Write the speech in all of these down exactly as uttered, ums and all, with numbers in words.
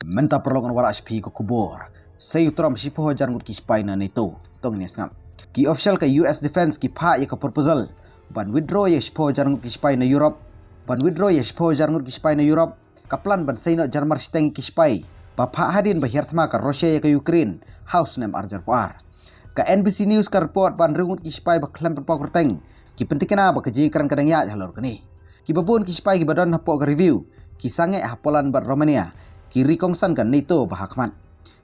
Mynta paralok ngan wallam ïa phi ka khubor. Sa ïa u Trump shiphew hajar ngut ki sipai na NATO. To ngin ïa sngap. Ki official ka U S Defense ki phah ïa ka proposal ban withdraw ïa shiphew hajar ngut ki sipai na Europe. Ban withdraw ïa shiphew hajar ngut ki sipai na Europe. Ka plan ban seiñ noh jar mar shiteng ïa ki sipai ba phah hadien ba hiar thma ka Russia ïa ka Ukraine ha u snem ar hajar arphew ar. Ka N B C News ka report ba hynriew ngut ki sipai ba khlem pynpaw kyrteng ki pyntikna ba ka jingkren ka dang ïaid halor kane. Kiba bun ki sipai kiba don hapoh ka review ki sangeh ha Poland bad Romania, ki ri kongsan ka NATO ba ha khmat.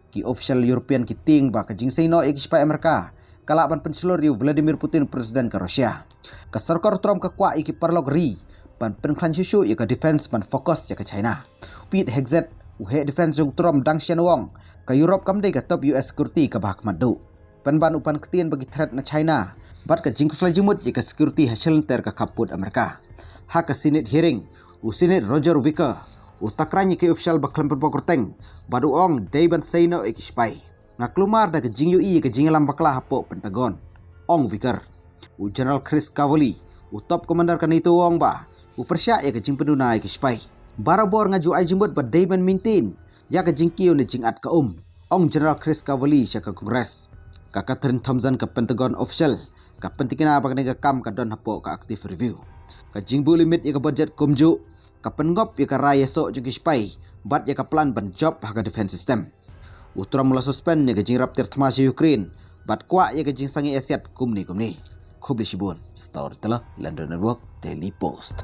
Ki official European ki tieng ba ka jingseiñ noh ïa ki sipai Amerika ka lah ban pynshlur ïa u Vladimir Putin, President ka Russia. Ka sorkar Trump ka kwah ïa ki paralok ri ban pynkhlaiñ shuh shuh ïa ka defense ban focus ïa ka China. Pete Hegseth, u heh defense jong Trump, dang shen wong ka Europe kam dei ka top U S security kaba ha khmat duh. Pynban u pan ktien ba ki threat na China bad ka jingkhuslai jingmut ïa ka security ha shilynter ka khappud Amerika. Ha ka Senate hearing, u Senator Roger Wicker u takren ïa ki official ba khlem pynpaw kyrteng bad u ong dei ban seiñ noh ïa ki sipai. Nga kulmar da ka jingïohi ïa ka jingïalam bakla hapoh Pentagon, ong Wicker. U General Chris Cavalli, u top commander ka NATO, u ong ba u pyrshah ïa ka jingpynduna ïa ki sipai. Barabor nga ju ai jingmut ba dei ban maintain ïa ka jingkiew ne jingat ka um, ong General Chris Cavalli sha ka Congress. Ka Katherine Thompson, ka Pentagon official, ka pyntikna ba kane ka kam ka don hapoh ka active review. Ka jingbuh limit ïa ka budget kumjuh ka pynngop ïa ka rai ïasoh jong ki sipai bad ïa ka plan ban jop ha ka defense system. U Trump u la suspend ïa ka jingrap tiar thma sha Ukraine bad kwah ïa ka jingsangeh ïasiat kumne kumne. Khublei shibun. Storyteller, London Network, Daily Post.